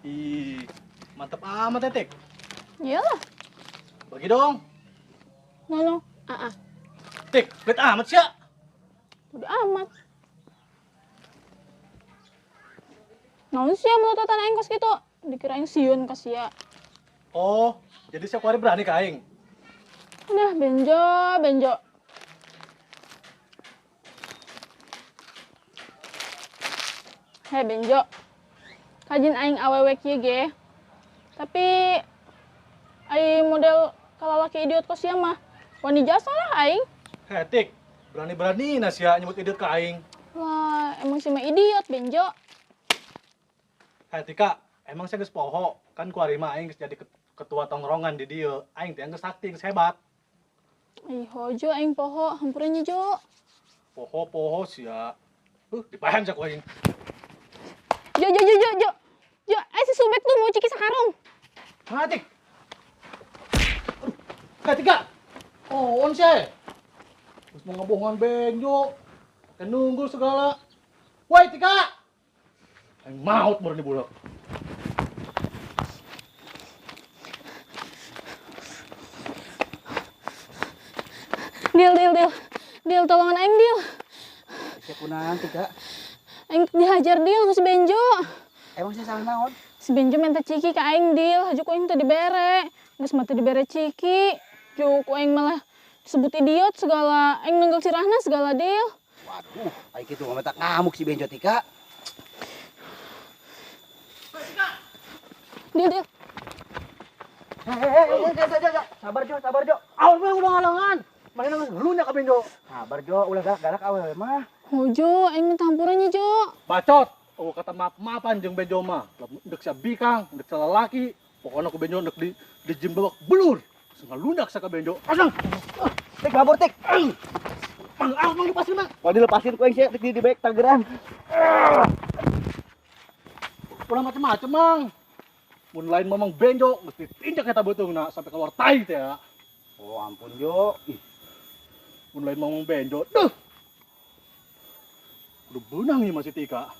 Ih, mantep amat ya, Tik. Iyalah. Bagi dong. No, no. Ah, ah. Tik, pelit amat sih ya. Udah amat. Naon sih ya melototan aing kos gitu? Dikirain sieun ka sia. Oh, jadi sia kuari berani ka aing? Udah, Benjo, Benjo. Hei Benjo, kajin aing awewe kieu ge. Tapi aing model kalalaki idiot kos sia mah wani jasa lah aing. Hei Tik, berani-berani na sia nyebut idiot ka aing. Lah, emang sia mah idiot Benjo. Hei Tika, emang sia geus poho? Kan kuari mah aing geus jadi ketua tongkrongan di dieu. Aing teh geus sakti, geus hebat. Ih, hojo aing poho, hampura nya Jo. Poho-poho sia. Dipahan sia ku aing. Jo, Jo, Jo, Jo, Jo. Jo, si Subek tuh mau ciki sakarung. Mana, Tik? Aduh, Tika. Oh, on sih. Terus mau ngebohongan Benjo. Pakai nunggu segala. Woi, Tika. Aing maut murni budak. Deal, deal, deal. Deal, tolongan aing, deal. Siap kunaon, Tika? Aing dihajar deal ku si Benjo. Emang saya salah naon? Si Benjo minta ciki ke aing deal, haju ku aing teu dibere. Geus mah teu dibere ciki. Ju ku aing malah disebut idiot segala. Aing nenggel sirahna segala deal. Waduh, aing kitu mah tak ngamuk si Benjo Tika. Deal, deal. Hei, sabar Jo, sabar Jo. Awal mah udah ngalangan. Mana nangis ngelunya ka Benjo. Sabar Jo, ulah galak-galak awewe mah. Oh Jo, aing minta hampuranya Jo. Bacot. Oh kata maaf-maafan jeung Benjo mah. Ndek sia bikang, ndek sia lalaki. Pokoknya ku Benjo ndek di jim babak belur. Terus ngelundak sia ka Benjo. Asang. Tik mabur tik. Mang, ah, mang lepasin mang. Kalau dilepasin ku aing sia di baik tageran. Ulah macem-macem mang. Mun lain mamang Benjo geus ditinjak eta beuteungna sampai keluar tai teh ya. Oh ampun Jo. Ih. Mun lain mamang Benjo, duh. Udah benang nih masih Tika.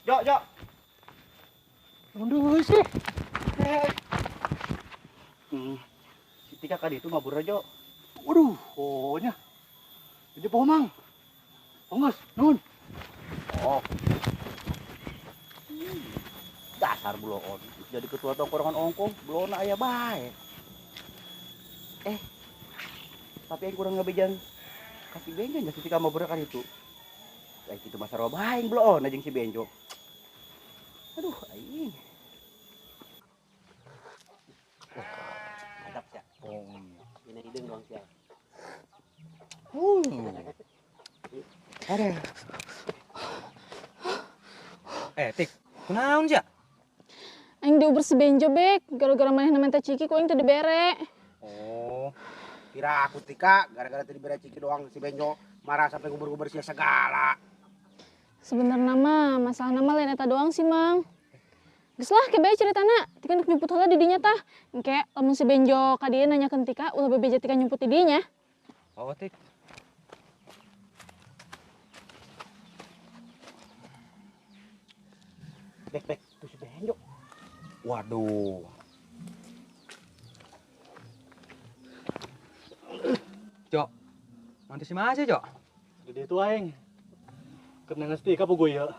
Jo, Jo. Mundur sih. Si Tika kali itu mabur Jo. Waduh, pokoknya. Ini poho mang. Ongos, nun. Oh. Dasar bloon. Jadi ketua tongkrongan ongkong, bloon aya bae. Tapi yang kurang ngebejan kasih Benjo nya si Tika mabur kan itu. Kayak gitu masa roba aing bloon jeung si Benjo. Aduh, aing. Mantap sia. Oh. Ini hidung dong sia. Ada. Tik, kunaon sia? Aing diuber si Benjo bek, gara-gara manehna minta ciki ku aing teu dibere. Oh. Kira aku Tika, gara-gara teu dibere ciki doang si Benjo marah sampai ngubur-ngubur sia segala. Sebenarnya mah masalahna mah lain eta doang sih, Mang. Geus lah ke bae ceritana, Tika nuk nyumput heula di dinya tah. Engke lamun si Benjo ka dieu nanyakeun Tika, ulah bebeja Tika nyumput di dinya. Oh, Tik. Bek, bek, tuh si Benjo. Waduh. Jo, mantu si Mas Jo. Gede itu aing. Kenangan si Tika puguh ya.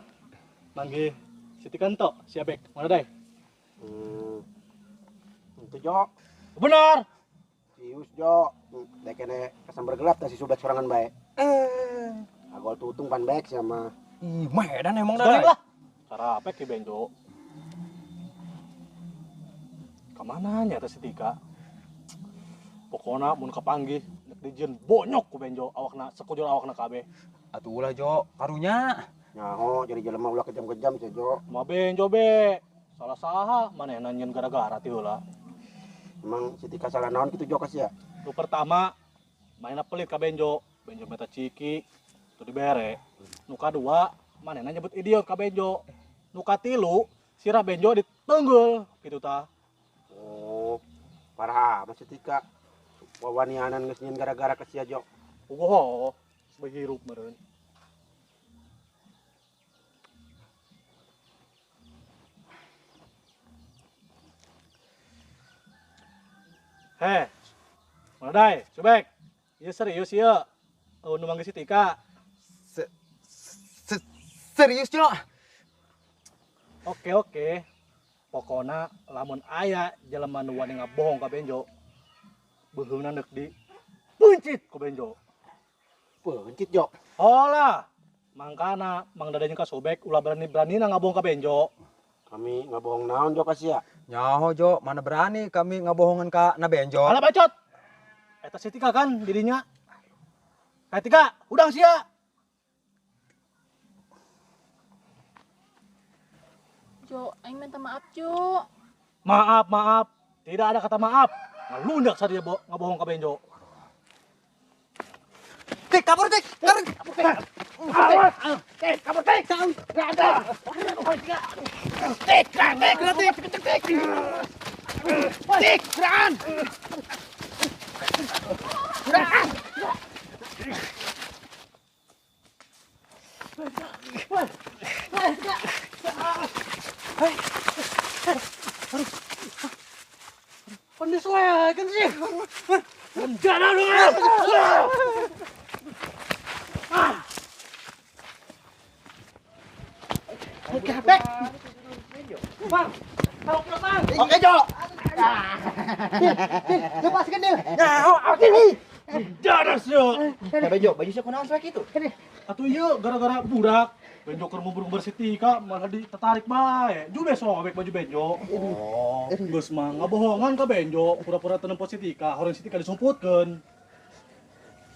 Manggih si Tika entok, si Abek. Mana dai? Itu Jo. Benar. Sius Jo. Dek kene kesambar gelap tah si Subek sorangan bae. Agol tutung pan baek sama. Ih, medan emang Sekali dah. lah. Karapek ki Benjo. Kamana nya teh si Tika? Pokona mun kapanggih nek dijieun bonyok ku Benjo awakna sekujur awakna kabeh. Atuh ulah Jo, karunya. Nyaho jadi jelema ulah kejam-kejam sih Jo. Ma Benjo be. Salah saha manehna nyieun gara-gara ti heula. Emang si Tika salah naon kitu Jo kasih ya? Nu pertama manehna pelit ka Benjo. Benjo meta ciki teu dibere. Nu kadua manehna nyebut idiot ka Benjo. Nu katilu sirah Benjo ditenggel kitu tah. Oh, parah amat si Tika. Wawanianan geus nyieun gara-gara ka sia Jo. Ugoh, geus hirup meureun. Heh. Mang Dadai, Subek. Ieu serius ieu. Nu manggih si Tika. Serius, Jo. Oke, oke. Pokona lamun aya jelema nu wani ngabohong ka Benjo, beuheungna neuk di peuncit ku Benjo. Peuncit, Jo. Hola. Mangkana Mang Dadai jeung ka Subek ulah berani-beranina ngabohong ka Benjo. Kami ngabohong naon, Jo, ka sia? Nyaho, Jo, mana berani kami ngabohongan ka na Benjo. Alah bacot. Eta si Tika kan dirinya. Ka Tika, udang sia. Jo, aing minta maaf, Jo. Maaf, maaf. Tidak ada kata maaf. Ngalundak saja ngabohong ka Benjo. Tik, kabur, Tik. Kabur. Awas. Tik, kabur, Tik. Enggak ada. Tik, tik, tik, tik, tik. Tik, geran. Geran. Penyesuaikan sih. Jangan dong. Bek. Bang, tolong pulang. Oke, Jo. Lepaskan dia. Nah, sini. Jaras yo. Benjo, baju sia kunaon sakitu itu? Atuh ieu gara-gara budak Benjo keur ngumpul-ngumpul si Tika malah ditertarik bae. Jube sobek baju Benjo. Oh. Geus mah ngabohongan ka Benjo, pura-pura teu nempo si Tika, horeong si Tika disumputkeun.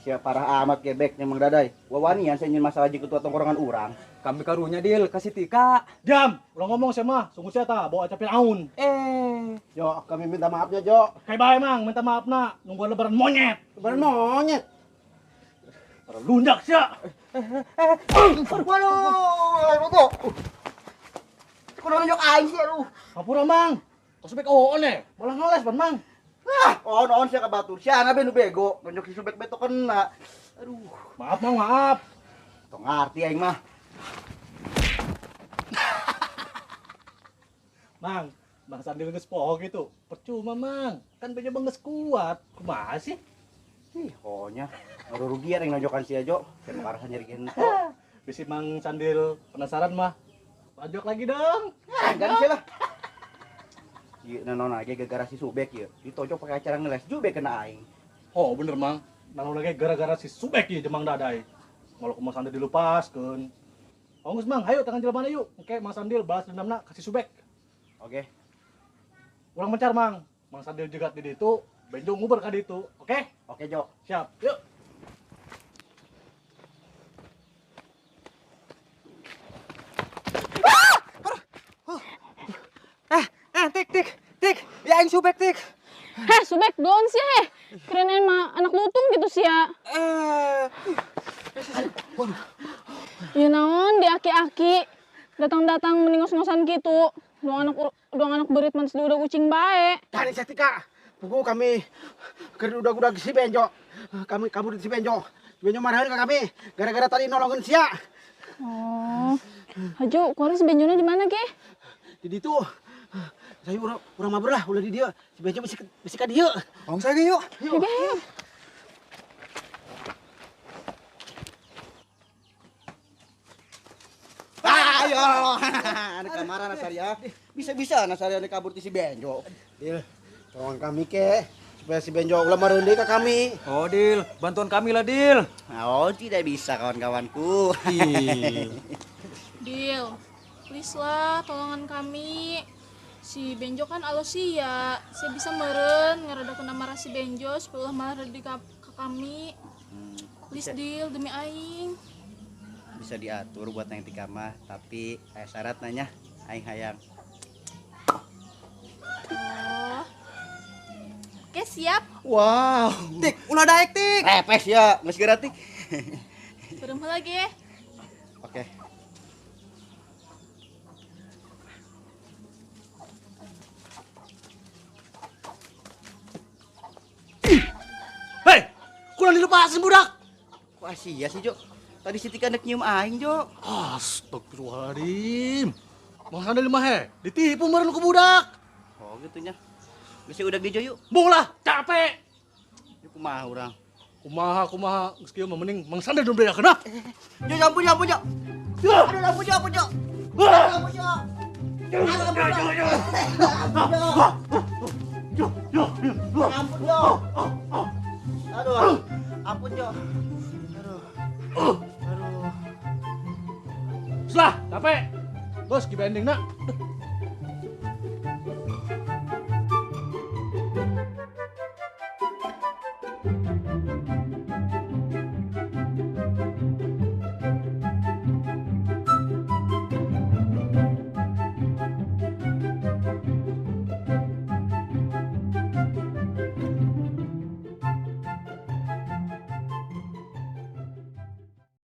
Sia parah amat gebeknya Mang Dadai. Wawanian saya nyeun masalah jeung ketua tongkrongan urang. Kami karunya deal ka si Tika. Diam, ulah ngomong sia mah, sungguh sia tah bawa acapin aun. Jo, kami minta maafnya, Jo. Kayak bae Mang, minta maafna, nungguan lebaran monyet. Lebaran monyet. Lundak sia. Waduh, ayo Kudu nunjuk aing sih aduh. Hampura Mang. Tos bek oon eh, malah ngeles ban Mang. Ah, on-on sia ka batur. Sia na nu bego, nunjuk si Subek beto kena. Aduh, maaf Mang, maaf. Tong ngarti aing mah. Mang, Mang Sandil geus poho gitu. Percuma Mang, kan Benjo geus kuat. Kumaha sih? Ih, honya. Rugian yang nonjokan si Jo, saya mau arah nyari gento. Bisi Mang Sandil penasaran mah. Lanjut lagi dong. Ah, ganti sih lah. Ieu naon lagi gara-gara si Subek ieu. Ditojok pakai acara ngeles Jubek kena aing. Oh, bener Mang. Naon lagi gara-gara si Subek ieu jeung Mang Dadai. Malah ku Mang Sandil dilupaskeun. Oh, geus Mang, hayu tangan jelema yuk. Oke, Mang Sandil balas dendamna ka si Subek. Oke. Urang mencar Mang. Mang Sandil jegat di ditu, Benjo nguber ka ditu. Oke? Oke, Jo. Siap. Yuk. Tik, tik, tik. Ya aing Subek, tik. Heh, Subek doon sih, heh. Keren emang anak lutung gitu sih ya. Ya naon di aki-aki datang-datang meningos-ngosan gitu. Dua anak berit manis udah kucing bae. Tadi saya Tika, buku kami keur udah-udah si Benjo. Kami kabur di si Benjo. Si Benjo marahin ke kami gara-gara tadi nolongin sia. Oh. Haju, kuari si Benjona di mana ge? Di ditu. Saya urang mabur lah, ulah di dia. Si Benjo bisi ka dieu. Ong saya yuk. Yuk. Yuk. Ayo, ada kamar Nasaria. Bisa-bisa Nasaria kabur ti si Benjo. Dil, tolong kami ke supaya si Benjo ulah mareun deui ka kami. Oh, Dil, bantuan kami lah, Dil. Oh, tidak bisa kawan-kawanku. Dil, please lah, tolongan kami. Si Benjo kan alosia, saya bisa meren ngeredakeun amarah si Benjo supaya ulah marah di ka kami. Please Dil, demi aing. Bisa diatur buat yang di kamar, tapi syarat nanya aing hayang. Oh. Oke, siap. Wow. Tik, ulah daek tik. Repes ya, geus geura tik. Beremah lagi ya. Oke. Hei, kurang dilepasin budak. Kok asia sih, Jo? Tadi si Tika nek nyium aing, Jo. Astagfirullahaladzim. Mang Sandil mah he, ditipu meureun ku budak. Oh, gitunya. Geus udah gejo yuk. Embung lah, capek. Yuk kumaha urang. Kumaha kumaha geus kieu mah mending Mang Sandi nu bedakeun ah. Jo, ampun Jo, ampun Jo. Aduh, ampun Jo, ampun Jo. Aduh, ampun Jo. Aduh, ampun Jo. Ampun Jo. Aduh, ampun Jo. Aduh. Aduh. Selah, capek. Bos, give ending nak.